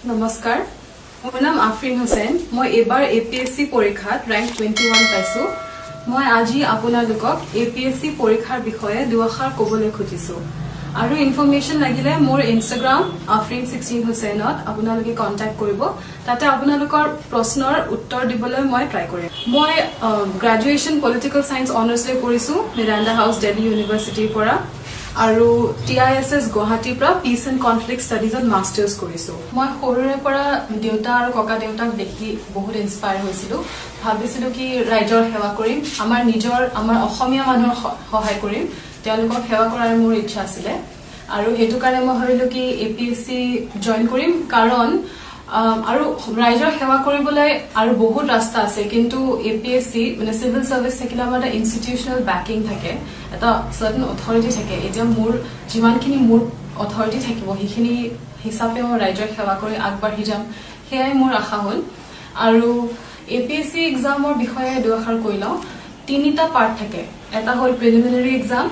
নমস্কাৰ, মোৰ নাম আফৰিন হুছেইন। মই এইবাৰ এপিএছচি পৰীক্ষাত ৰেংক 21 পাইছোঁ। মই আজি আপোনালোকক এপিএছচি পৰীক্ষাৰ বিষয়ে দুআষাৰ ক'বলৈ খুজিছোঁ আৰু ইনফৰমেশ্যন লাগিলে মোৰ ইনষ্টাগ্ৰাম আফৰিন 16 হুছেইনত আপোনালোকে কণ্টেক্ট কৰিব। তাতে আপোনালোকৰ প্ৰশ্নৰ উত্তৰ দিবলৈ মই ট্ৰাই কৰিম। মই গ্ৰেজুৱেশ্যন পলিটিকেল ছায়েন্স অনাৰ্ছ লৈ কৰিছোঁ মিৰাণ্ডা হাউচ, দিল্লী ইউনিভাৰ্চিটিৰ পৰা আৰু টিআইএছএছ গুৱাহাটীৰ পৰা পিচ এণ্ড কনফ্লিক্ট ষ্টাডিজত মাষ্টাৰ্ছ কৰিছোঁ। মই সৰুৰে পৰা দেউতা আৰু ককা দেউতাক দেখি বহুত ইনস্পায়াৰ হৈছিলোঁ। ভাবিছিলোঁ কি ৰাইজৰ সেৱা কৰিম, আমাৰ নিজৰ, আমাৰ অসমীয়া মানুহৰ সহায় কৰিম, তেওঁলোকক সেৱা কৰাৰ মোৰ ইচ্ছা আছিলে। আৰু সেইটো কাৰণে মই ভাবিলোঁ কি এপিএছচি জইন কৰিম, কাৰণ আৰু ৰাইজৰ সেৱা কৰিবলৈ আৰু বহুত ৰাস্তা আছে, কিন্তু এপিএছচি মানে চিভিল চাৰ্ভিচ থাকিলে আমাৰ এটা ইনষ্টিটিউচনেল বেকিং থাকে, এটা চাৰ্টেন অথৰিটি থাকে। এতিয়া মোৰ যিমানখিনি মোৰ অথৰিটি থাকিব, সেইখিনি হিচাপে মই ৰাইজৰ সেৱা কৰি আগবাঢ়ি যাম, সেয়াই মোৰ আশা হ'ল। আৰু এপিএছচি এক্সামৰ বিষয়ে দুআষাৰ কৈ লওঁ। তিনিটা পাৰ্ট থাকে। এটা হ'ল প্ৰিলিমিনাৰী এক্সাম,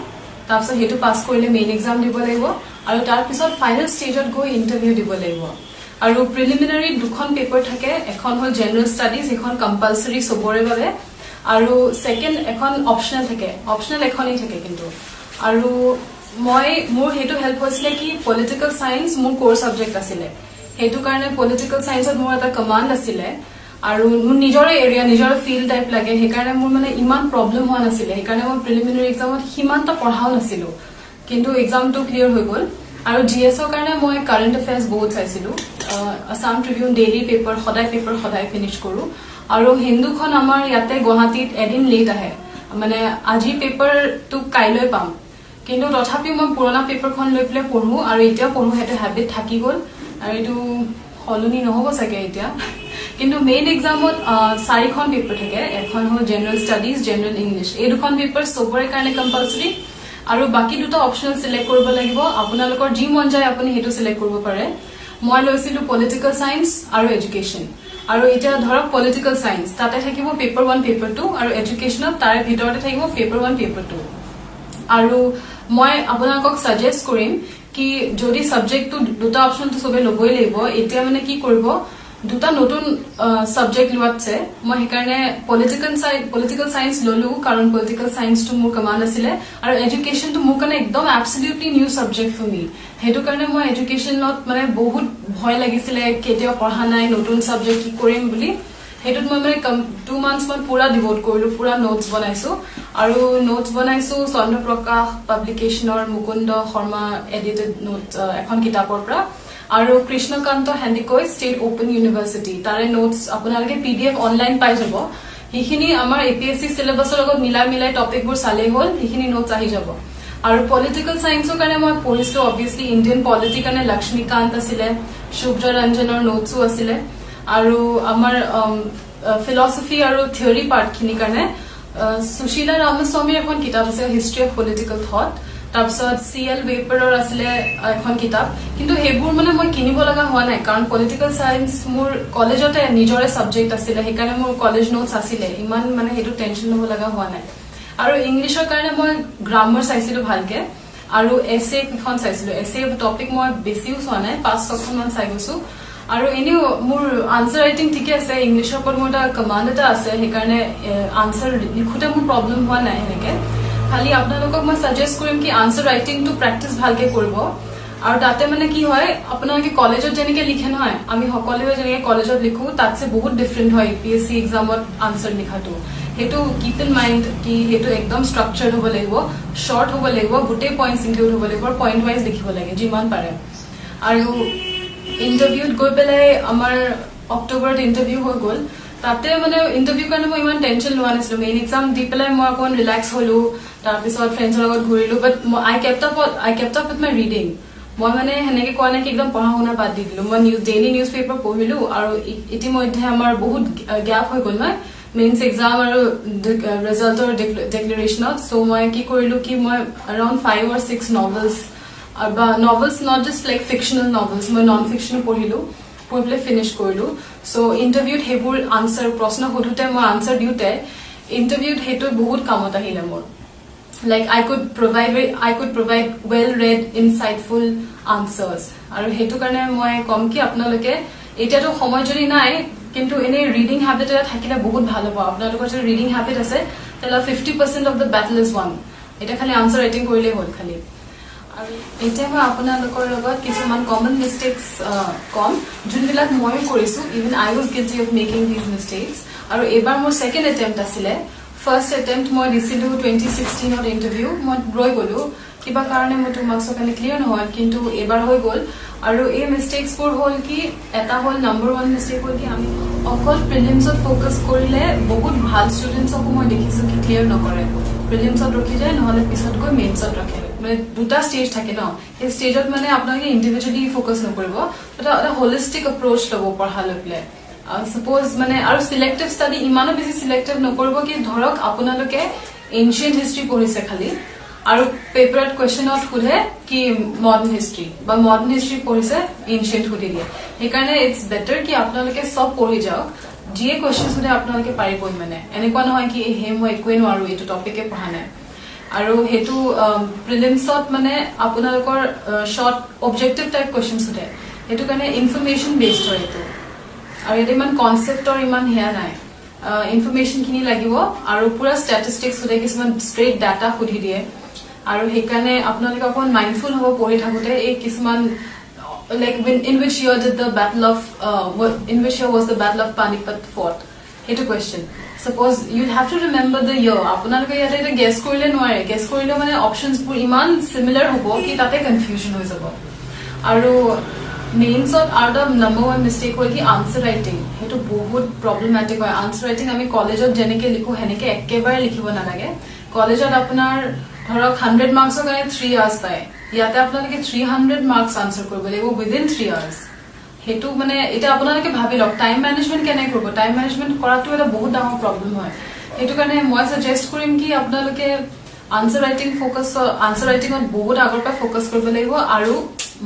তাৰপিছত সেইটো পাছ কৰিলে মেইন এক্সাম দিব লাগিব আৰু তাৰপিছত ফাইনেল ষ্টেজত গৈ ইণ্টাৰভিউ দিব লাগিব। আৰু প্ৰিলিমিনাৰী দুখন পেপাৰ থাকে। এখন হ'ল জেনেৰেল ষ্টাডিজ, সেইখন কম্পালচৰি চবৰে বাবে আৰু ছেকেণ্ড এখন অপচনেল থাকে। অপচনেল এখনেই থাকে কিন্তু। আৰু মোৰ সেইটো হেল্প হৈছিলে কি পলিটিকেল চায়েন্স মোৰ ক'ৰ ছাবজেক্ট আছিলে, সেইটো কাৰণে পলিটিকেল চায়েন্সত মোৰ এটা কমাণ্ড আছিলে আৰু মোৰ নিজৰে এৰিয়া, নিজৰে ফিল্ড টাইপ লাগে। সেইকাৰণে মোৰ মানে ইমান প্ৰব্লেম হোৱা নাছিলে। সেইকাৰণে মই প্ৰিলিমিনাৰী এক্সামত সিমানটা পঢ়াও নাছিলো, কিন্তু এক্সামটো ক্লিয়াৰ হৈ গ'ল। আৰু জিএছৰ কাৰণে মই কাৰেণ্ট এফেয়াৰ্ছ বহুত চাইছিলো। আছাম ট্ৰিবিউন ডেইলি পেপাৰ, সদায় পেপাৰ সদায় ফিনিছ কৰো। আৰু হিন্দুখন আমাৰ ইয়াতে গুৱাহাটীত এদিন লেট আহে, মানে আজি পেপাৰটো কাইলৈ পাম, কিন্তু তথাপিও মই পুৰণা পেপাৰখন লৈ পেলাই পঢ়ো আৰু এতিয়াও পঢ়ো। সেইটো হেবিট থাকি গ'ল আৰু এইটো সলনি নহ'ব চাগে এতিয়া। কিন্তু মেইন এক্সামত চাৰিখন পেপাৰ থাকে। এখন হ'ল জেনেৰেল ষ্টাডিজ, জেনেৰেল ইংলিছ। এই দুখন পেপাৰ চবৰে কাৰণে কম্পালচৰি আৰু বাকী দুটা অপচনেল চিলেক্ট কৰিব লাগিব। আপোনালোকৰ যি মন যায়, আপুনি সেইটো চিলেক্ট কৰিব পাৰে। মই লৈছিলো পলিটিকেল চায়েন্স আৰু এডুকেশ্যন। আৰু এতিয়া ধৰক পলিটিকেল চায়েন্স, তাতে থাকিব পেপাৰ 1, পেপাৰ 2 আৰু এডুকেশ্যনত তাৰে ভিতৰতে থাকিব পেপাৰ 1, পেপাৰ 2। আৰু মই আপোনালোকক ছাজেষ্ট কৰিম কি যদি ছাবজেক্টটো দুটা অপশ্যনটো চবে ল'বই লাগিব, এতিয়া মানে কি কৰিব, দুটা নতুন ছাবজেক্ট লোৱাতছে মই সেইকাৰণে পলিটিকেল চায়েন্স ললো, কাৰণ পলিটিকেল চায়েন্সটো মোৰ কমাণ্ড আছিলে আৰু এডুকেশ্যনটো মোৰ কাৰণে একদম absolutely new subject for me। সেইটো কাৰণে মই এডুকেশ্যনত মানে বহুত ভয় লাগিছিলে, কেতিয়াও পঢ়া নাই, নতুন ছাবজেক্ট, কি কৰিম বুলি। সেইটোত মই মানে 2 মান্থছ মই পুৰা ডিভোট কৰিলো, পুৰা নোটছ বনাইছো। আৰু নোটছ বনাইছো চন্দ্ৰপ্ৰকাশ পাব্লিকেশ্যনৰ মুকুন্দ শৰ্মা এডিটেড নোট এখন কিতাপৰ পৰা আৰু কৃষ্ণকান্ত হেণ্ডিকৈ ষ্টেট অপেন ইউনিভাৰ্চিটি, তাৰে নোটছ আপোনালোকে পিডিএফ অনলাইন পাই যাব। সেইখিনি আমাৰ এপিএছচি চিলেবাছৰ লগত মিলাই মিলাই টপিকবোৰ চালেই হ'ল, সেইখিনি নোটছ আহি যাব। আৰু পলিটিকেল চায়েন্সৰ কাৰণে মই পঢ়িছিলো অবভিয়াছলি ইণ্ডিয়ান পলিটিৰ কাৰণে লক্ষ্মীকান্ত আছিলে, শুভ্ৰ ৰঞ্জনৰ নোটছো আছিলে। আৰু আমাৰ ফিলচফি আৰু থিয়ৰী পাৰ্টখিনিৰ কাৰণে সুশীলা ৰামস্বামীৰ এখন কিতাপ আছে, হিষ্ট্ৰী অফ পলিটিকেল থট। তাৰপিছত চি এল ৱেবাৰৰ আছিলে এখন কিতাপ। কিন্তু সেইবোৰ মানে মই কিনিব লগা হোৱা নাই, কাৰণ পলিটিকেল চায়েন্স মোৰ কলেজতে নিজৰে ছাবজেক্ট আছিলে। সেইকাৰণে মোৰ কলেজ নোটছ আছিলে, ইমান মানে সেইটো টেনশ্যন ল'ব লগা হোৱা নাই। আৰু ইংলিছৰ কাৰণে মই গ্ৰামাৰ চাইছিলো ভালকে আৰু এছে কেইখন চাইছিলো। এছে টপিক মই বেছিও চোৱা নাই, পাঁচ ছখনমান চাই গৈছো। আৰু এনেও মোৰ আনচাৰ ৰাইটিং ঠিকে আছে, ইংলিছৰ ওপৰত মোৰ এটা কমাণ্ড এটা আছে, সেইকাৰণে আনচাৰ লিখোঁতে মোৰ প্ৰব্লেম হোৱা নাই সেনেকে। খালি আপোনালোকক মই ছাজেষ্ট কৰিম কি আনচাৰ ৰাইটিংটো প্ৰেক্টিচ ভালকে কৰিব। আৰু তাতে মানে কি হয়, আপোনালোকে কলেজত যেনেকে লিখে নহয়, আমি সকলোৱে যেনেকে কলেজত লিখো, তাতছে বহুত ডিফাৰেণ্ট হয় এপিএছচি এক্সামত আনচাৰ লিখাটো। সেইটো কিপ ইন মাইণ্ড কি সেইটো একদম ষ্ট্ৰাকচাৰ্ড হ'ব লাগিব, শ্বৰ্ট হ'ব লাগিব, গোটেই পইণ্টছ ইনক্লুড হ'ব লাগিব আৰু পইণ্ট ৱাইজ লিখিব লাগে যিমান পাৰে। আৰু ইণ্টাৰভিউত গৈ পেলাই, আমাৰ অক্টোবৰত ইণ্টাৰভিউ হৈ গ'ল। তাতে মানে ইণ্টাৰভিউ কাৰণে মই ইমান টেনশ্যন লোৱা নাছিলো। মেইন এক্সাম দি পেলাই মই অকণমান ৰিলেক্স হলো, তাৰপিছত ফ্ৰেণ্ডছৰ লগত ঘূৰিলো, but I kept up with my reading। মই মানে সেনেকে কোৱা নাই কি একদম পঢ়া শুনা বাদ দি দিলো। মই ডেইলি নিউজ পেপাৰ পঢ়িলো। আৰু ইতিমধ্যে আমাৰ বহুত গেপ হৈ গ'ল নহয় মেইনছ এক্সাম আৰু ৰিজাল্টৰ ডিক্লেৰেশ্যনত। চ' মই কি কৰিলো কি মই around 5 or 6 novels বা novels, not just like fictional novels, মই নন ফিকশ্যনো পঢ়িলো, পঢ়ি পেলাই ফিনিছ কৰিলো। চ' ইণ্টাৰভিউত সেইবোৰ আনচাৰ, প্ৰশ্ন সোধোতে, মই আনচাৰ দিওঁতে ইণ্টাৰভিউত সেইটো বহুত কামত আহিলে মোৰ। Like I could provide well read, insightful answers. আৰু সেইটো কাৰণে মই ক'ম কি আপোনালোকে এতিয়াতো সময় যদি নাই, কিন্তু এনেই ৰিডিং হেবিট এটা থাকিলে বহুত ভাল হ'ব। আপোনালোকৰ যদি ৰিডিং হেবিট আছে, তেতিয়াহ'লে 50% of the battle is won. এতিয়া খালি আনচাৰ ৰাইটিং কৰিলেই হ'ল খালি। আৰু এতিয়া মই আপোনালোকৰ লগত কিছুমান কমন মিষ্টেক্স ক'ম, যোনবিলাক ময়ো কৰিছোঁ। Even I was guilty of making these mistakes. আৰু এইবাৰ মোৰ ছেকেণ্ড এটেম্প্ট আছিলে। ফাৰ্ষ্ট এটেম্প্ট মই দিছিলোঁ 2016ত ইণ্টাৰভিউ, মই ৰৈ গ'লো কিবা কাৰণে, মোৰ 2 মাৰ্কছৰ কাৰণে ক্লিয়াৰ নহ'ল, কিন্তু এইবাৰ হৈ গ'ল। আৰু এই মিষ্টেক্সবোৰ হ'ল কি, এটা হ'ল, নম্বৰ ওৱান মিষ্টেক হ'ল কি আমি অকল প্ৰিলিমছত ফ'কাছ কৰিলে বহুত ভাল ষ্টুডেণ্টছকো মই দেখিছোঁ কি ক্লিয়াৰ নকৰে, প্ৰিলিমছত ৰখি যায়, নহ'লে পিছত গৈ মেইনছত ৰখে। মানে দুটা ষ্টেজ থাকে ন, সেই ষ্টেজত মানে আপোনালোকে ইণ্ডিভিজুৱেলি ফ'কাছ নকৰিব, এটা হলিষ্টিক এপ্ৰ'চ ল'ব পঢ়া লৈ পেলাই। ছাপ'জ মানে আৰু চিলেক্টিভ ষ্টাডি, ইমানো বেছি চিলেক্টিভ নকৰিব কি ধৰক আপোনালোকে এনচিয়েণ্ট হিষ্ট্ৰী পঢ়িছে খালি আৰু পেপাৰত কুৱেশ্যনত সোধে কি মডাৰ্ণ হিষ্ট্ৰী, বা মডাৰ্ণ হিষ্ট্ৰী পঢ়িছে, এনচিয়েণ্ট সুধি দিয়ে। সেইকাৰণে it's better কি আপোনালোকে চব পঢ়ি যাওক। যিয়ে কুৱেশ্যন সোধে আপোনালোকে পাৰিবই। মানে এনেকুৱা নহয় কি হে মই একোৱেই নোৱাৰো, এইটো টপিকে পঢ়া নাই। আৰু সেইটো প্ৰিলিমছত মানে আপোনালোকৰ শ্বৰ্ট অবজেক্টিভ টাইপ কুৱেশ্যন সোধে, সেইটো কাৰণে ইনফৰমেশ্যন বেছড হয় এইটো। আৰু ইয়াতে ইমান কনচেপ্টৰ ইমান সেয়া নাই, ইনফৰমেশ্যনখিনি লাগিব। আৰু পুৰা ষ্টেটিষ্টিক্স সোধে, কিছুমান ষ্ট্ৰেইট ডাটা সুধি দিয়ে। আৰু সেইকাৰণে আপোনালোকে অকণমান মাইণ্ডফুল হ'ব পঢ়ি থাকোঁতে। এই কিছুমান like in which year was the Battle of Panipat fought, সেইটো question, suppose you have to remember the year. আপোনালোকে ইয়াতে এতিয়া গেছ কৰিলে নোৱাৰে। গেছ কৰিলেও মানে অপশ্যনছবোৰ ইমান চিমিলাৰ হ'ব কি তাতে কনফিউজন হৈ যাব। আৰু মেইনছত আৰু এটা নম্বৰ ওৱান মিষ্টেক হ'ল কি আনচাৰ ৰাইটিং, সেইটো বহুত প্ৰব্লেমেটিক হয়। আনচাৰ ৰাইটিং আমি কলেজত যেনেকে লিখো সেনেকে একেবাৰে লিখিব নালাগে। কলেজত আপোনাৰ ধৰক 100 মাৰ্কছৰ কাৰণে 3 আৱাৰ্ছ পায়। ইয়াতে আপোনালোকে 300 মাৰ্কছ আনচাৰ কৰিব লাগিব উইদিন 3 আৱাৰ্ছ। সেইটো মানে এতিয়া আপোনালোকে ভাবি লওক, টাইম মেনেজমেণ্ট কেনেকে কৰিব? টাইম মেনেজমেণ্ট কৰাটো এটা বহুত ডাঙৰ প্ৰব্লেম হয়। সেইটো কাৰণে মই ছাজেষ্ট কৰিম কি আপোনালোকে আনচাৰ ৰাইটিঙত বহুত আগৰ পৰা ফ'কাছ কৰিব লাগিব আৰু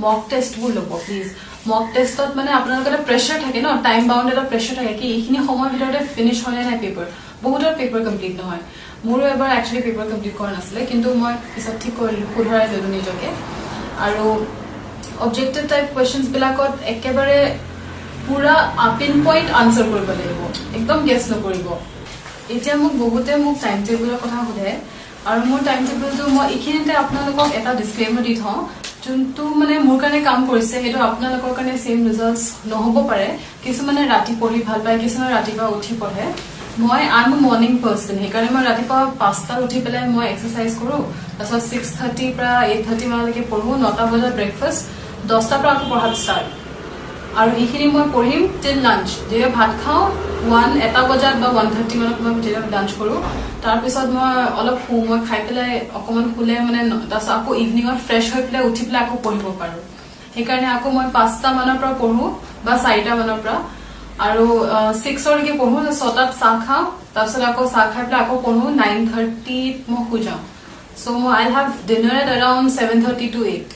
মক টেষ্টবোৰ ল'ব প্লিজ। মক টেষ্টত মানে আপোনালোকৰ এটা প্ৰেছাৰ থাকে ন, টাইম বাউণ্ড এটা প্ৰেছাৰ থাকে কি এইখিনি সময়ৰ ভিতৰতে ফিনিছ হয় নে নাই পেপাৰ। বহুতৰ পেপাৰ কমপ্লিট নহয়। মোৰো এবাৰ একচুৱেলি পেপাৰ কমপ্লিট কৰা নাছিলে, কিন্তু মই পিছত ঠিক কৰিলোঁ, শুধৰাই ল'লো নিজকে। আৰু অবজেক্টিভ টাইপ কুৱেশ্যনছ বিলাকত একেবাৰে পুৰা পিন পইণ্ট আনচাৰ কৰিব লাগিব, একদম গেছ নকৰিব। এতিয়া মোক বহুতে মোক টাইম টেবুলৰ কথা সোধে আৰু মোৰ টাইম টেবুলটো মই এইখিনিতে আপোনালোকক এটা ডিছক্লেমাৰ দি থওঁ। যোনটো মানে মোৰ কাৰণে কাম কৰিছে, সেইটো আপোনালোকৰ কাৰণে ছেইম ৰিজাল্ট নহ'ব পাৰে। কিছুমানে ৰাতি পঢ়ি ভাল পায়, কিছুমানে ৰাতিপুৱা উঠি পঢ়ে। মই I am morning person, সেইকাৰণে মই ৰাতিপুৱা 5টাত উঠি পেলাই মই এক্সাৰচাইজ কৰোঁ। তাৰপিছত 6:30ৰ পৰা 8:30 মানলৈকে পঢ়োঁ। 9টা বজাত ব্ৰেকফাষ্ট, 10টাৰ পৰা আকৌ পঢ়াত ষ্টাৰ্ট। আৰু সেইখিনি মই পঢ়িম টিল লাঞ্চ। যেতিয়া ভাত খাওঁ 1 বজাত বা 1:30 মানত মই যেতিয়া লাঞ্চ কৰোঁ, তাৰপিছত মই অলপ শুওঁ। মই খাই পেলাই অকণমান শুলে মানে তাৰপিছত আকৌ ইভিনিঙত ফ্ৰেছ হৈ পেলাই উঠি পেলাই আকৌ পঢ়িব পাৰোঁ। সেইকাৰণে আকৌ মই 5টা মানৰ পৰা পঢ়োঁ বা 4টা মানৰ পৰা আৰু 6ৰলৈকে পঢ়ো। 6টাত চাহ খাওঁ, তাৰপিছত আকৌ চাহ খাই পেলাই আকৌ পঢ়ো। 9:30ত মই শুই যাওঁ। চ' মই I have dinner at around 7:30 to 8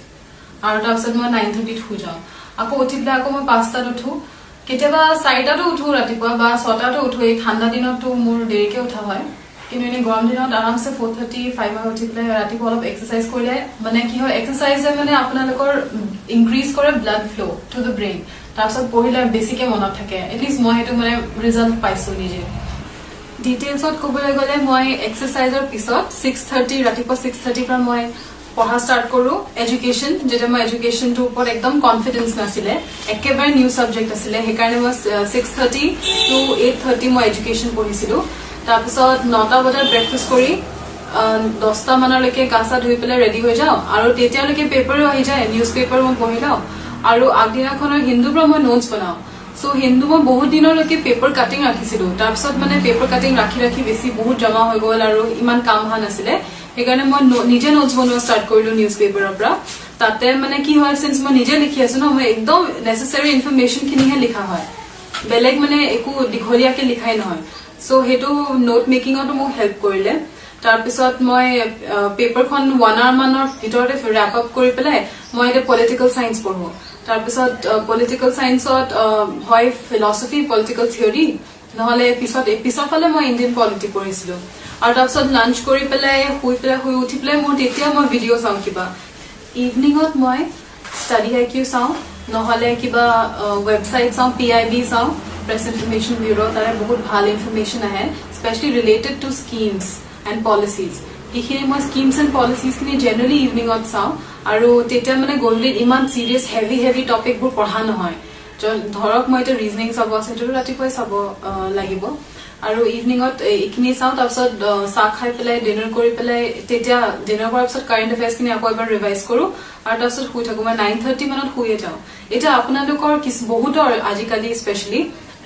আৰু তাৰপিছত মই 9:30ত শুই যাওঁ। আকৌ উঠি পেলাই আকৌ মই 5টাত উঠো, কেতিয়াবা 4টাতো উঠো ৰাতিপুৱা বা 6টাতো উঠো। এই ঠাণ্ডা দিনততো মোৰ দেৰিকে উঠা হয়, কিন্তু এনেই গৰম দিনত আৰামছে 4:30, 5ত উঠি পেলাই ৰাতিপুৱা অলপ এক্সাৰচাইজ কৰিলে মানে কি হয়, এক্সাৰচাইজে মানে আপোনালোকৰ ইনক্ৰিজ কৰে blood flow to the brain. তাৰপিছত পঢ়িলে বেছিকে মনত থাকে। এটলিষ্ট মই সেইটো মানে ৰিজাল্ট পাইছো নিজে। ডিটেইলছত ক'বলৈ গ'লে মই এক্সাৰচাইজৰ পিছত 6:30, ৰাতিপুৱা 6:30ৰ পৰা মই পঢ়া ষ্টাৰ্ট কৰোঁ। এডুকেশ্যন, যেতিয়া মই এডুকেশ্যনটোৰ ওপৰত একদম কনফিডেঞ্চ নাছিলে, একেবাৰে নিউ ছাবজেক্ট আছিলে, সেইকাৰণে মই 6:30 to 8:30 মই এডুকেশ্যন পঢ়িছিলোঁ। তাৰপিছত 9টা বজাত ব্ৰেকফাষ্ট কৰি 10টা মানলৈকে গা চা ধুই পেলাই ৰেডি হৈ যাওঁ। আৰু তেতিয়ালৈকে পেপাৰো আহি যায়, নিউজ পেপাৰ মই পঢ়ি লওঁ আৰু আগদিনাখনৰ হিন্দুৰ পৰা মই নোটছ বনাওঁ। চ' হিন্দু মই বহুত দিনলৈকে পেপাৰ কাটিং ৰাখিছিলো। তাৰপিছত মানে পেপাৰ কাটিং ৰাখি ৰাখি বেছি বহুত জমা হৈ গ'ল আৰু ইমান কাম অহা নাছিলে। সেইকাৰণে মই নিজে নোটছ বনোৱা ষ্টাৰ্ট কৰিলো নিউজ পেপাৰৰ পৰা। তাতে মানে কি হয়, চিন্স মই নিজে লিখি আছো ন, মই একদম নেচেচাৰী ইনফৰমেশ্যন খিনিহে লিখা হয়, বেলেগ মানে একো দীঘলীয়াকে লিখাই নহয়। চ' সেইটো নোট মেকিঙতো মোক হেল্প কৰিলে। তাৰপিছত মই পেপাৰখন ওৱান আৱাৰ মানৰ ভিতৰতে ৰেপ আপ কৰি পেলাই মই এতিয়া পলিটিকেল চায়েন্স পঢ়ো। তাৰপিছত পলিটিকেল চায়েন্সত হয় ফিলচফি, পলিটিকেল থিয়ৰী, নহ'লে পিছৰ ফালে মই ইণ্ডিয়ান পলিটি পঢ়িছিলো। আৰু তাৰপিছত লাঞ্চ কৰি পেলাই শুই পেলাই, শুই উঠি পেলাই মোৰ তেতিয়া মই ভিডিঅ' চাওঁ কিবা। ইভিনিঙত মই ষ্টাডি আইকিউ চাওঁ, নহ'লে কিবা ৱেবছাইট চাওঁ, পিআইবি চাওঁ, প্ৰেছ ইনফৰমেশ্যন ব্যুৰ'। তাৰে বহুত ভাল ইনফৰমেশ্যন আহে, specially related to schemes and policies। সেইখিনি মই স্কিমছ এণ্ড পলিচিজখিনি জেনেৰেলি ইভিনিঙত চাওঁ। আৰু তেতিয়া মানে গধূলিত ইমান চিৰিয়াছ হেভি হেভি টপিকবোৰ পঢ়া নহয়। ধৰক মই এতিয়া ৰিজনিং চাব আছে, সেইটোতো ৰাতিপুৱাই চাব লাগিব। আৰু ইভিনিঙত এইখিনি চাওঁ। তাৰপিছত চাহ খাই পেলাই, ডিনাৰ কৰি পেলাই, তেতিয়া ডিনাৰ কৰাৰ পিছত কাৰেণ্ট এফেয়াৰ্ছখিনি আকৌ এবাৰ ৰিভাইজ কৰোঁ আৰু তাৰপিছত শুই থাকোঁ। মই 9:30 মানত শুয়ে যাওঁ। এতিয়া আপোনালোকৰ কিছু বহুতৰ আজিকালি স্পেচিয়েলি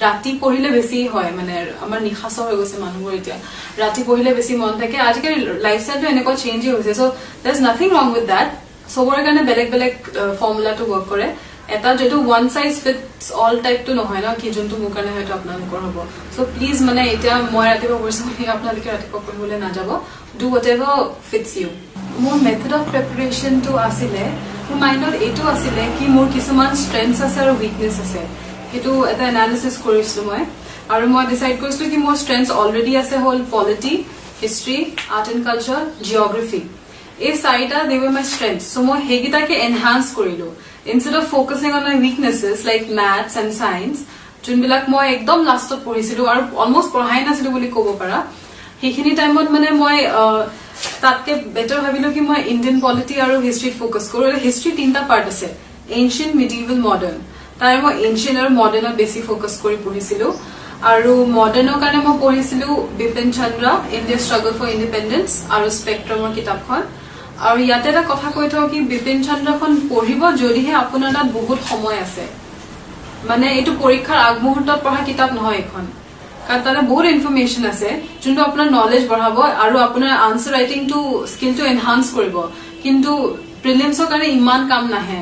ৰাতি পঢ়িলে বেছি হয়, মানে আমাৰ নিশাচৰ হৈ গৈছে মানুহবোৰ। এতিয়া ৰাতি পঢ়িলে বেছি মন থাকে। আজিকালি লাইফষ্টাইলটো এনেকুৱা চেঞ্জেই হৈছে। So there is nothing wrong with that। চবৰে কাৰণে বেলেগ বেলেগ ফৰ্মুলাটো ৱৰ্ক কৰে। এটা যিটো ওৱান চাইজ ফিটছ অল টাইপটো নহয় ন, কি যোনটো মোৰ কাৰণে হয়তো আপোনালোকৰ হ'ব। চ' প্লিজ, মানে এতিয়া মই ৰাতিপুৱা পঢ়িছো বুলি আপোনালোকে ৰাতিপুৱা পঢ়িবলৈ নাযাব। Do whatever fits you। মোৰ মেথড অফ প্ৰিপেৰেশ্যনটো আছিলে, মোৰ মাইণ্ডত এইটো আছিলে কি মোৰ কিছুমান ষ্ট্ৰেংথছ আছে আৰু উইকনেছ আছে। সেইটো এটা এনালিচিছ কৰিছিলো মই আৰু মই ডিচাইড কৰিছিলো কি মোৰ ষ্ট্ৰেংথছ অলৰেডি আছে, হ'ল polity, history, art and culture, geography। এই চাৰিটা, they were my strength। So মই সেইকেইটাকে এনহান্স কৰিলো instead of focusing on my weaknesses like maths and science, যোনবিলাক মই একদম লাষ্টত পঢ়িছিলো আৰু অলমষ্ট পঢ়াই নাছিলো বুলি ক'ব পাৰা। সেইখিনি টাইমত মানে মই তাতকে বেটাৰ ভাবিলো কি মই ইণ্ডিয়ান পলিটি আৰু হিষ্ট্ৰীত ফ'কাছ কৰো। হিষ্ট্ৰী তিনিটা পাৰ্ট আছে, এনচিয়েণ্ট, মিডিভেল, মডাৰ্ণ। তাৰে মই এনচিয়েণ্ট আৰু মডাৰ্ণত বেছি ফ'কাছ কৰি পঢ়িছিলো। আৰু মডাৰ্ণৰ কাৰণে মই পঢ়িছিলো বিপিন চন্দ্ৰ, ইণ্ডিয়া ষ্ট্ৰাগল ফৰ ইণ্ডিপেণ্ডেন্স আৰু স্পেক্ট্ৰামৰ কিতাপখন। আৰু ইয়াতে এটা কথা কৈ থওঁ কি বিপিন চন্দ্ৰখন পঢ়িব যদিহে আপোনাৰ তাত বহুত সময় আছে। মানে এইটো পৰীক্ষাৰ আগমুহূৰ্তত পঢ়া কিতাপ নহয় এইখন, কাৰণ তাতে বহুত ইনফৰমেশ্যন আছে যোনটো আপোনাৰ নলেজ বঢ়াব আৰু আপোনাৰ আনচাৰ ৰাইটিংটো স্কিলটো এনহান্স কৰিব, কিন্তু প্ৰিলিমছৰ কাৰণে ইমান কাম নাহে।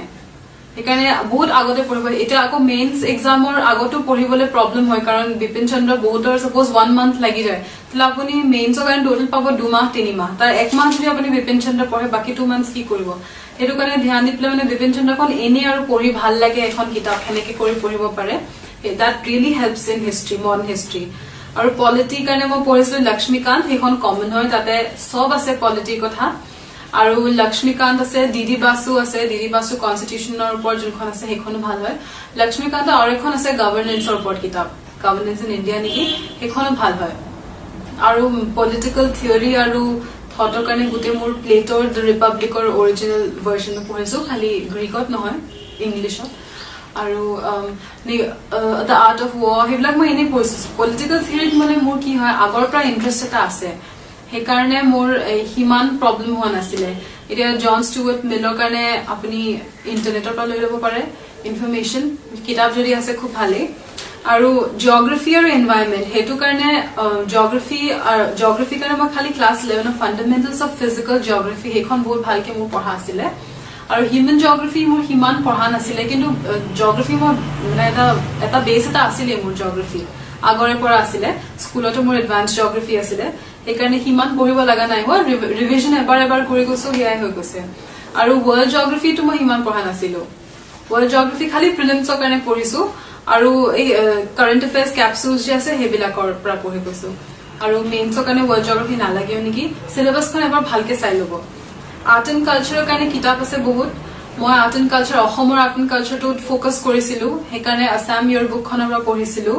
সেইকাৰণে বহুত আগতে পঢ়িব। এতিয়া আকৌ মেইনছ এক্সামৰ আগতো পঢ়িবলৈ প্ৰব্লেম হয়, কাৰণ বিপিন চন্দ্ৰ বহুতৰ চাপ'জ ওৱান মান্থ লাগি যায়। তেতিয়াহ'লে আপুনি মেইনছৰ কাৰণে টোটেল পাব 2 মাহ 3 মাহ। তাৰ এক মাহ যদি আপুনি বিপিন চন্দ্ৰ পঢ়ে, বাকী 2 মান্থছ কি কৰিব? সেইটো কাৰণে ধ্যান দি পেলাই মানে বিপিন চন্দ্ৰখন এনেই আৰু পঢ়ি ভাল লাগে এখন কিতাপ, সেনেকে কৰি পঢ়িব পাৰে। That really helps in history, modern history। আৰু পলিটিৰ কাৰণে মই পঢ়িছিলো লক্ষ্মীকান্ত। সেইখন কমন হয়, তাতে চব আছে পলিটিৰ কথা। আৰু লক্ষ্মীকান্ত আছে, ডি ডি বাসু আছে। ডি ডি বাসু কনষ্টিটিউচনৰ ওপৰত যোনখন আছে, সেইখনো ভাল হয়। লক্ষ্মীকান্ত আৰু এখন আছে গভৰ্নেন্সৰ ওপৰত কিতাপ, গভৰ্নেন্স ইন ইণ্ডিয়া নেকি, সেইখনো ভাল হয়। আৰু পলিটিকেল থিয়ৰী আৰু থটৰ কাৰণে গোটেই মোৰ প্লেটৰ the ৰিপাব্লিকৰ অৰিজিনেল ভাৰ্চনটো পঢ়িছো, খালি গ্ৰীকত নহয়, ইংলিছত। আৰু the art of war, সেইবিলাক মই এনেই পঢ়িছো। পলিটিকেল থিয়ৰীত মানে মোৰ কি হয়, আগৰ পৰা ইণ্টাৰেষ্ট এটা আছে, সেইকাৰণে মোৰ সিমান প্ৰব্লেম হোৱা নাছিলে। এতিয়া জন ষ্টুৱাৰ্ট মিলৰ কাৰণে আপুনি ইণ্টাৰনেটৰ পৰা লৈ ল'ব পাৰে ইনফৰমেশ্যন, কিতাপ যদি আছে খুব ভালেই। আৰু জিঅগ্ৰাফি আৰু এনভাইৰনমেণ্ট, সেইটো কাৰণে জিঅগ্ৰাফিৰ কাৰণে মই খালি ক্লাছ 11ৰ ফাণ্ডামেণ্টেলছ অফ ফিজিকেল জিঅগ্ৰাফি, সেইখন বহুত ভালকে মোৰ পঢ়া আছিলে। আৰু হিউমেন জিঅগ্ৰাফি মোৰ সিমান পঢ়া নাছিলে, কিন্তু জিঅগ্ৰাফি মই মানে এটা এটা বেছ এটা আছিলে মোৰ। জিঅগ্ৰাফি আগৰে পৰা আছিলে, স্কুলতো মোৰ এডভান্স জিঅগ্ৰাফি আছিলে। সেইকাৰণে সিমান পঢ়িব লগা নাই হোৱা। ৰিভিজন এবাৰ এবাৰ কৰি গৈছো, সেয়াই হৈ গৈছে। আৰু ৱৰ্ল্ড জিঅগ্ৰাফিটো মই সিমান পঢ়া নাছিলো। ৱৰ্ল্ড জিঅগ্ৰাফি খালি প্ৰিলিমছৰ কাৰণে পঢ়িছো আৰু এই কাৰেণ্ট এফেয়াৰ্ছ কেপচুলছ যে আছে, সেইবিলাকৰ পৰা পঢ়ি গৈছো। আৰু মেইনছৰ কাৰণে ৱৰ্ল্ড জিঅগ্ৰাফি নালাগেও নেকি, চিলেবাছখন এবাৰ ভালকে চাই ল'ব। আৰ্ট এণ্ড কালচাৰৰ কাৰণে কিতাপ আছে বহুত। মই আৰ্ট এণ্ড কালচাৰ, অসমৰ আৰ্ট এণ্ড কালচাৰটোত ফ'কাছ কৰিছিলো, সেইকাৰণে আছাম ইয়েৰ বুকখনৰ পৰা পঢ়িছিলো।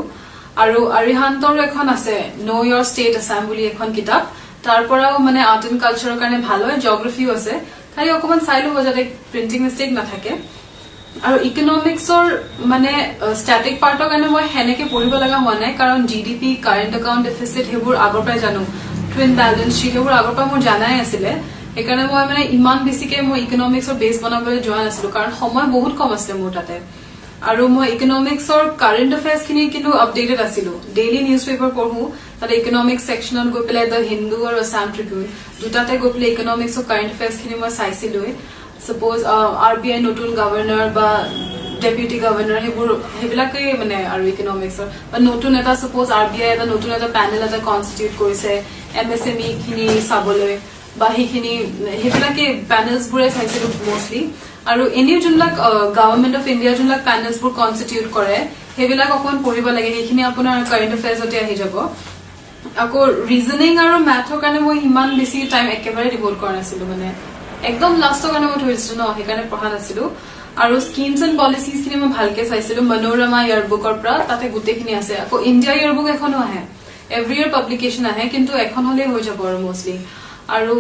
আৰু আৰিহান্তৰো এখন আছে, ন' your state Assam বুলি এখন কিতাপ, তাৰ পৰাও মানে আৰ্ট এণ্ড কালচাৰৰ কাৰণে ভাল হয়। জিঅগ্ৰাফিও আছে, খালি অকণমান চাই ল'ব যাতে প্ৰিণ্টিং মিষ্টেক নাথাকে। আৰু ইকনমিক্সৰ মানে ষ্টেটিক পাৰ্টৰ কাৰণে মই সেনেকে পঢ়িব লগা হোৱা নাই, কাৰণ জিডিপি, কাৰেণ্ট একাউণ্ট ডেফিচিট সেইবোৰ আগৰ পৰাই জানো, টুইন বেলেঞ্চ শ্বীট সেইবোৰ আগৰ পৰা মোৰ জানাই আছিলে। সেইকাৰণে মই মানে ইমান বেছিকে মই ইকনমিক্সৰ বেছ বনাবলৈ যোৱা নাছিলো, কাৰণ সময় বহুত কম আছিলে মোৰ তাতে। আৰু মই ইকনমিক্সৰ কাৰেণ্ট এফেয়াৰ্ছ খিনি কিন্তু আপডেটেড আছিলো। ডেইলি নিউজ পেপাৰ পঢ়ো, তাতে ইকনমিক্স ছেকশ্যনত গৈ পেলাই the Hindu আৰু আছাম ট্ৰিবিউন দুটাতে গৈ পেলাই ইকনমিক্সৰ কাৰেণ্ট এফেয়াৰ্ছ খিনি মই চাইছিলোৱে। ছাপ'জ আৰবিআই নতুন গভৰ্ণৰ বা ডেপুটি গভৰ্ণৰ, সেইবোৰ সেইবিলাকেই মানে। আৰু ইকনমিক্সৰ বা নতুন এটা ছাপ'জ আৰবিআই এটা নতুন এটা পেনেল এটা কনষ্টিটিউট কৰিছে এমএছএমই খিনি চাবলৈ বা সেইখিনি, সেইবিলাকে পেনেলছবোৰে চাইছিলো মষ্টলি। আৰু এনেও যোনবিলাক গভৰ্ণমেণ্ট অফ ইণ্ডিয়া যোনবিলাক পেনেলছবোৰ কনষ্টিটিউট কৰে, সেইবিলাক অকণমান পঢ়িব লাগে। সেইখিনি আপোনাৰ কাৰেণ্ট এফেয়াৰ্ছতে আহি যাব। আকৌ ৰিজনিং আৰু মেথৰ কাৰণে মই সিমান বেছি টাইম একেবাৰে ডিভোট কৰা নাছিলো। মানে একদম লাষ্টৰ কাৰণে মই থৈ দিছিলো ন, সেইকাৰণে পঢ়া নাছিলো। আৰু স্কিমছ এণ্ড পলিচিজ খিনি মই ভালকে চাইছিলো মনোৰমা ইয়াৰবুকৰ পৰা, তাতে গোটেইখিনি আছে। আকৌ ইণ্ডিয়া ইয়াৰবুক এখনো আহে, এভৰি ইয়াৰ পাব্লিকেশ্যন আহে, কিন্তু এখন হ'লেই হৈ যাব আৰু মষ্টলি। আৰু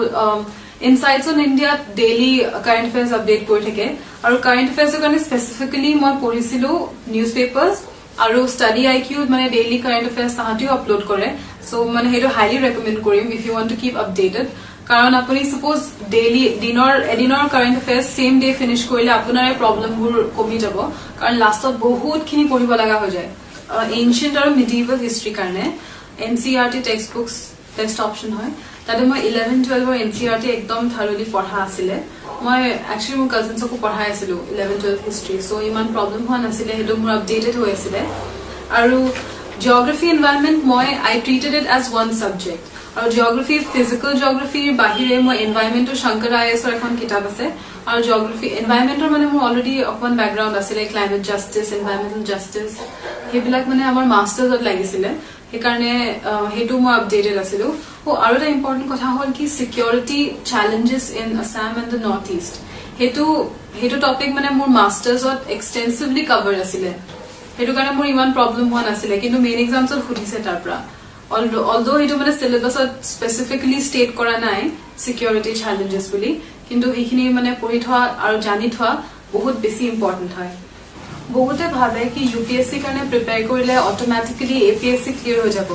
ইনচাইটছ অন ইণ্ডিয়াত ডেইলি কাৰেণ্ট এফেয়াৰ্ছ আপডেট কৰি থাকে। আৰু কাৰেণ্ট এফেয়াৰ্ছৰ কাৰণে স্পেচিফিকেলি মই পঢ়িছিলো নিউজ পেপাৰ্ছ আৰু ষ্টাডি আই কিউত, মানে ডেইলি কাৰেণ্ট এফেয়াৰ্ছ তাহাঁতিও আপলোড কৰে। চ' মানে সেইটো হাইলি ৰেকমেণ্ড কৰিম if you want to keep updated, কাৰণ আপুনি ছাপ'জ ডেইলি দিনৰ এদিনৰ current affairs same day finish কৰিলে আপোনাৰে প্ৰব্লেমবোৰ কমি যাব, কাৰণ লাষ্টত বহুতখিনি পঢ়িব লগা হৈ যায়। এনচিয়েণ্ট আৰু মিডিভেল হিষ্ট্ৰীৰ কাৰণে NCERT text books best option হয়। তাতে মই 11 টুৱেলভৰ এনচিইআৰটি একদম থাৰলি পঢ়া আছিলে। মই একচুৱেলি মোৰ কাজিনছকো পঢ়াই আছিলো 11 টুৱেলভ হিষ্ট্ৰী, চ' ইমান প্ৰব্লেম হোৱা নাছিলে, সেইটো মোৰ আপডেটেড হৈ আছিলে। আৰু জিঅ'গ্ৰাফী, এনভাইৰনমেণ্ট মই I treated it as one subject। আৰু জিঅ'গ্ৰাফী, ফিজিকেল জিঅ'গ্ৰাফীৰ বাহিৰে মই এনভাইৰনমেণ্টৰ শংকৰ আই এছৰ এখন কিতাপ আছে। আৰু জিঅ'গ্ৰাফী, এনভাইৰনমেণ্টৰ মানে মোৰ অলৰেডি অকণমান বেকগ্ৰাউণ্ড আছিলে, ক্লাইমেট জাষ্টিছ, এনভাইৰনমেণ্টেল জাষ্টিছ, সেইবিলাক মানে আমাৰ মাষ্টাৰ্ছত লাগিছিলে, সেইকাৰণে সেইটো মই আপডেটেড আছিলো। আৰু এটা ইম্পৰ্টেণ্ট কথা হ'ল কি security challenges in Assam and the North East, সেইটো টপিক মানে মোৰ মাষ্টাৰ্ছত এক্সটেনচিভলি কভাৰ আছিলে, সেইটো কাৰণে মোৰ ইমান প্ৰব্লেম হোৱা নাছিলে। কিন্তু মেইন এক্সামছত সুধিছে তাৰ পৰা, অলদ' সেইটো মানে চিলেবাছত স্পেচিফিকেলি ষ্টেট কৰা নাই চিকিউৰিটি চেলেঞ্জেছ বুলি, কিন্তু সেইখিনি মানে পঢ়ি থোৱা আৰু জানি থোৱা বহুত বেছি ইম্পৰ্টেণ্ট হয়। বহুতে ভাবে কি ইউপিএছচিৰ কাৰণে প্ৰিপেয়াৰ কৰিলে অট'মেটিকেলি এপিএছচি ক্লিয়াৰ হৈ যাব।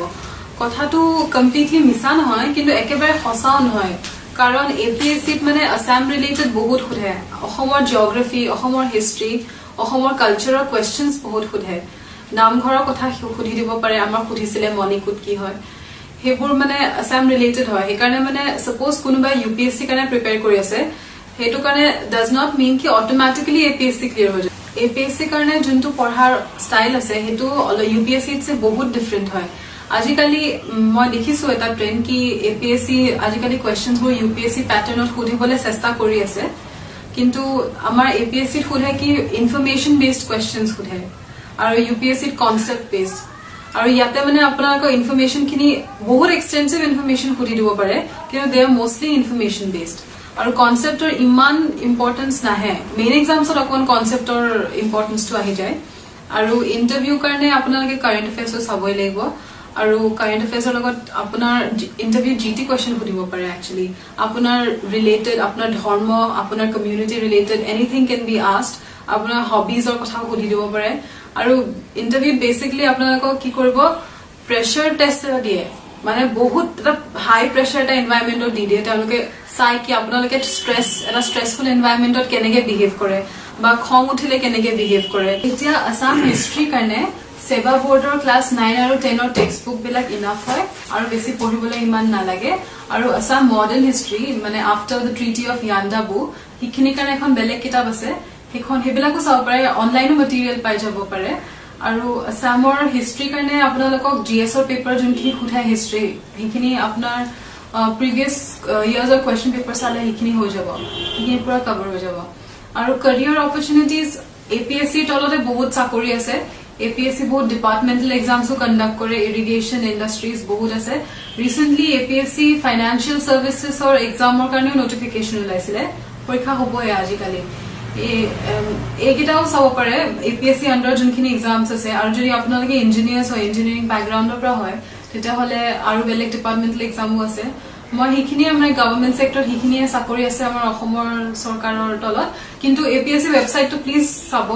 কথাটো কমপ্লিটলি মিছা নহয়, কিন্তু একেবাৰে সঁচাও নহয়, কাৰণ এপিএছচিত মানে আছাম ৰিলেটেড বহুত সোধে। অসমৰ জিঅ'গ্ৰাফী, অসমৰ হিষ্ট্ৰী, অসমৰ কালচাৰৰ কুৱেশ্যনছ বহুত সোধে। নামঘৰৰ কথা সুধি দিব পাৰে, আমাক সুধিছিলে মণিকূট কি হয়, সেইবোৰ মানে আছাম ৰিলেটেড হয়। সেইকাৰণে মানে ছাপ'জ কোনোবাই ইউপিএছচিৰ কাৰণে প্ৰিপেয়াৰ কৰি আছে, সেইটো কাৰণে ডাজ not mean কি অট'মেটিকেলি এপিএছচি ক্লিয়াৰ হৈ যায়। এপিএছচিৰ কাৰণে যোনটো পঢ়াৰ ষ্টাইল আছে, সেইটো ইউপিএছচিত বহুত ডিফাৰেণ্ট হয়। আজিকালি মই দেখিছো এটা ট্ৰেণ্ড কি এপিএছচি আজিকালি কুৱেশ্যনবোৰ ইউপিএছচি পেটাৰ্ণত সুধিবলৈ চেষ্টা কৰি আছে, কিন্তু আমাৰ এপিএছচিত সোধে কি ইনফৰমেশ্যন বেছড কুৱেশ্যনছ সোধে আৰু ইউপিএছচিত কনচেপ্ট বেছড। আৰু ইয়াতে মানে আপোনালোকৰ ইনফৰমেশ্যন খিনি বহুত এক্সটেনচিভ ইনফৰমেশ্যন সুধি দিব পাৰে, কিন্তু they are mostly information based আৰু কনচেপ্টৰ ইমান ইম্পৰ্টেঞ্চ নাহে। মেইন এক্সামছত অকণমান কনচেপ্টৰ ইম্পৰ্টেঞ্চটো আহি যায়। আৰু ইণ্টাৰভিউ কাৰণে আপোনালোকে কাৰেণ্ট এফেয়াৰ্ছো চাবই লাগিব। আৰু কাৰেণ্ট এফেয়াৰ্ছৰ লগত আপোনাৰ ইণ্টাৰভিউ যি টি কুৱেশ্যন সুধিব পাৰে একচুৱেলি, আপোনাৰ ৰিলেটেড, আপোনাৰ ধৰ্ম, আপোনাৰ community related, anything can be asked। আপোনাৰ হবিজৰ কথাও সুধি দিব পাৰে। আৰু ইণ্টাৰভিউত বেচিকেলি আপোনালোকক কি কৰিব, প্ৰেছাৰ টেষ্ট এটা দিয়ে, মানে বহুত এটা হাই প্ৰেছাৰ এটা এনভাইৰনমেণ্টত দি দিয়ে। তেওঁলোকে চাই কি আপোনালোকে এটা ষ্ট্ৰেছফুল এনভাইৰনমেণ্টত কেনেকে বিহেভ কৰে বা খং উঠিলে কেনেকে বিহেভ কৰে। এতিয়া আছাম হিষ্ট্ৰীৰ কাৰণে ছেবা বৰ্ডৰ ক্লাছ 9 আৰু 10ৰ টেক্সট বুক বিলাক ইনাফ হয় আৰু বেছি পঢ়িবলৈ ইমান নালাগে। আৰু আছাম মডাৰ্ণ হিষ্ট্ৰী, মানে after the Treaty of Yandabo, সেইখিনিৰ কাৰণে এখন বেলেগ কিতাপ আছে, সেইখন সেইবিলাকো চাব পাৰে, অনলাইনো মেটেৰিয়েল পাই যাব পাৰে। আৰু আছামৰ হিষ্ট্ৰীৰ কাৰণে আপোনালোকক জিএছৰ পেপাৰ যোনখিনি সোধে হিষ্ট্ৰী, সেইখিনি আপোনাৰ প্ৰিভিয়াছ ইয়াৰ্ছৰ কুৱেশ্যন পেপাৰ চালে সেইখিনি হৈ যাব, সেইখিনি পুৰা কভাৰ হৈ যাব। আৰু কেৰিয়াৰ অপৰচুনিটিজ, এপিএছচিৰ তলতে বহুত চাকৰি আছে। এপিএছচি বহুত ডিপাৰ্টমেণ্টেল এক্সামছো কণ্ডাক্ট কৰে, ইৰিগেশ্যন, ইণ্ডাষ্ট্ৰিজ বহুত আছে। ৰিচেণ্টলি এপিএছচি ফাইনেন্সিয়েল ছাৰ্ভিচেছৰ এক্সামৰ কাৰণেও নটিফিকেশ্যন ওলাইছিলে, পৰীক্ষা হ'বই আজিকালি। এইকেইটাও চাব পাৰে, এপিএছচি আণ্ডাৰত যোনখিনি এক্সামছ আছে। আৰু যদি আপোনালোকে ইঞ্জিনিয়াৰ্ছ হয়, ইঞ্জিনিয়াৰিং বেকগ্ৰাউণ্ডৰ পৰা হয়, তেতিয়াহ'লে আৰু বেলেগ ডিপাৰ্টমেণ্টেল এক্সামো আছে। মই সেইখিনিয়ে মানে গভৰ্ণমেণ্ট ছেক্টৰত সেইখিনিয়ে চাকৰি আছে আমাৰ অসমৰ চৰকাৰৰ তলত। কিন্তু এপিএছচি ৱেবছাইটটো প্লিজ চাব।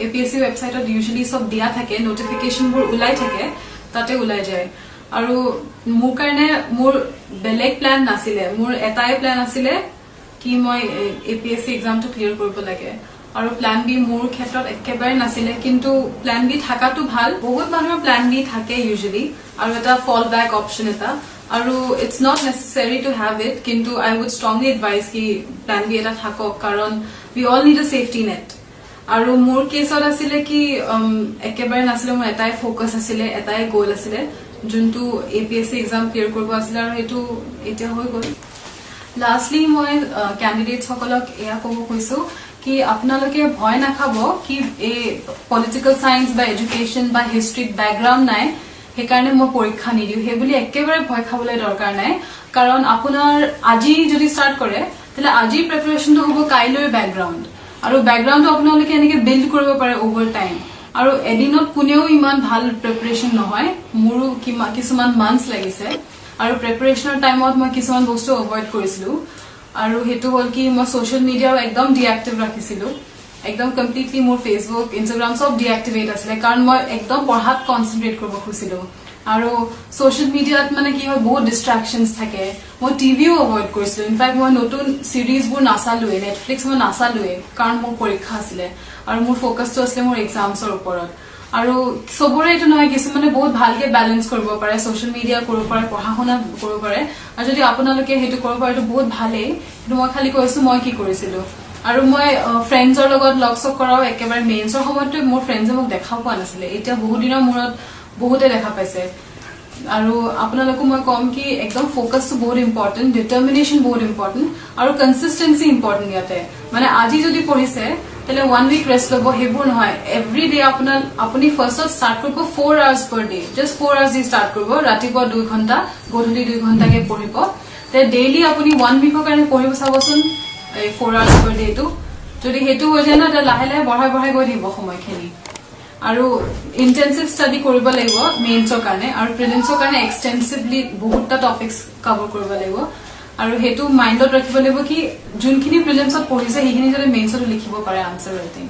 এপিএছচি ৱেবছাইটত ইউজুৱেলি চব দিয়া থাকে, নটিফিকেশ্যনবোৰ ওলাই থাকে, তাতে ওলাই যায়। আৰু মোৰ কাৰণে মোৰ বেলেগ প্লেন নাছিলে, মোৰ এটাই প্লেন আছিলে কি মই এপিএছচি এক্সামটো ক্লিয়াৰ কৰিব লাগে আৰু প্লেন বি মোৰ ক্ষেত্ৰত একেবাৰে নাছিলে। কিন্তু প্লেন বি থকাটো ভাল। বহুত মানুহৰ প্লেন বি থাকে ইউজুৱেলি আৰু এটা ফল বেক অপশ্যন এটা, আৰু it's not necessary to have it, কিন্তু আই উড ষ্ট্ৰংলি এডভাইচ কি প্লেন বি এটা থাকক, কাৰণ we all need a safety net। আৰু মোৰ কেছত আছিলে কি একেবাৰে নাছিলে, মোৰ এটাই ফ'কাছ আছিলে, এটাই গ'ল আছিলে, যোনটো এপিএছচি এক্সাম ক্লিয়াৰ কৰিব আছিলে আৰু সেইটো এতিয়া হৈ গ'ল। লাষ্টলি মই কেণ্ডিডেটসকলক এয়া ক'ব কৈছো কি আপোনালোকে ভয় নাখাব কি এই পলিটিকেল চায়েন্স বা এডুকেশ্যন বা হিষ্ট্ৰীত বেকগ্ৰাউণ্ড নাই। সেইকাৰণে মই পৰীক্ষা নিদিওঁ, সেইবুলি একেবাৰে ভয় খাবলৈ দৰকাৰ নাই। কাৰণ আপোনাৰ আজি যদি ষ্টাৰ্ট কৰে, তেতিয়াহ'লে আজিৰ প্ৰিপেৰেশ্যনটো হ'ব কাইলৈৰ বেকগ্ৰাউণ্ড আৰু বেকগ্ৰাউণ্ডটো আপোনালোকে এনেকে বিল্ড কৰিব পাৰে অভাৰ টাইম। আৰু এদিনত কোনেও ইমান ভাল প্ৰিপেৰেশ্যন নহয়। মোৰো কিছুমান মান্থছ লাগিছে। আৰু প্ৰিপেৰেশ্যনৰ টাইমত মই কিছুমান বস্তু এভইড কৰিছিলো আৰু সেইটো হ'ল কি মই ছ'চিয়েল মিডিয়াও একদম ডিএক্টিভ ৰাখিছিলো। একদম কমপ্লিটলি মোৰ ফেচবুক, ইনষ্টাগ্ৰাম চব ডিএক্টিভেট আছিলে, কাৰণ মই একদম পঢ়াত কনচেনট্ৰেট কৰিব খুজিছিলো। আৰু ছ'চিয়েল মিডিয়াত মানে কি হয়, বহুত ডিষ্ট্ৰেকশ্যনছ থাকে। মই টিভিও এভইড কৰিছিলো। ইনফেক্ট মই নতুন চিৰিজবোৰ নাচালোৱে, নেটফ্লিক্স মই নাচালোৱে, কাৰণ মোৰ পৰীক্ষা আছিলে আৰু মোৰ ফ'কাছটো আছিলে মোৰ এক্সামছৰ ওপৰত। আৰু চবৰে এইটো নহয়, কিছুমানে বহুত ভালকে বেলেঞ্চ কৰিব পাৰে, ছ'চিয়েল মিডিয়া কৰিব পাৰে, পঢ়া শুনা কৰিব পাৰে। আৰু যদি আপোনালোকে সেইটো কৰিব পাৰে, এইটো বহুত ভালেই। কিন্তু মই খালি কৈছো মই কি কৰিছিলো। আৰু মই ফ্ৰেণ্ডছৰ লগত লগ চগ কৰাও একেবাৰে মেইনছৰ সময়ততো মোৰ ফ্ৰেণ্ডছে মোক দেখাও পোৱা নাছিলে। এতিয়া বহুত দিনৰ মূৰত বহুতে দেখা পাইছে। আৰু আপোনালোকো মই ক'ম কি একদম ফ'কাছটো বহুত ইম্পৰ্টেণ্ট, ডিটাৰমিনেশ্যন বহুত ইম্পৰ্টেণ্ট আৰু কনচিষ্টেঞ্চি ইম্পৰ্টেণ্ট ইয়াতে। মানে আজি যদি পঢ়িছে, তেতিয়াহ'লে ওৱান উইক ৰেষ্ট ল'ব, সেইবোৰ নহয়। এভৰি ডে আপুনি ফাৰ্ষ্টত ষ্টাৰ্ট কৰিব 4 hours per day, just 4 hours দি ষ্টাৰ্ট কৰিব। ৰাতিপুৱা 2 ঘণ্টা, গধূলি 2 ঘণ্টাকে পঢ়িব। তেতিয়া ডেইলি আপুনি ওৱান উইকৰ কাৰণে পঢ়িব চাবচোন এই 4 আৱাৰ্ছ পাৰ ডেটো। যদি সেইটো হৈ যায় ন, তেতিয়া লাহে লাহে বঢ়াই বঢ়াই গৈ থাকিব সময়খিনি। আৰু ইণ্টেনচিভ ষ্টাডি কৰিব লাগিব মেইনছৰ কাৰণে আৰু প্ৰিলিমছৰ কাৰণে এক্সটেনচিভলি বহুতটা টপিকছ কভাৰ কৰিব লাগিব। আৰু সেইটো মাইণ্ডত ৰাখিব লাগিব কি যোনখিনি প্ৰিলিমছত পঢ়িছে, সেইখিনি যাতে মেইনছতো লিখিব পাৰে আনচাৰ ৰাইটিং।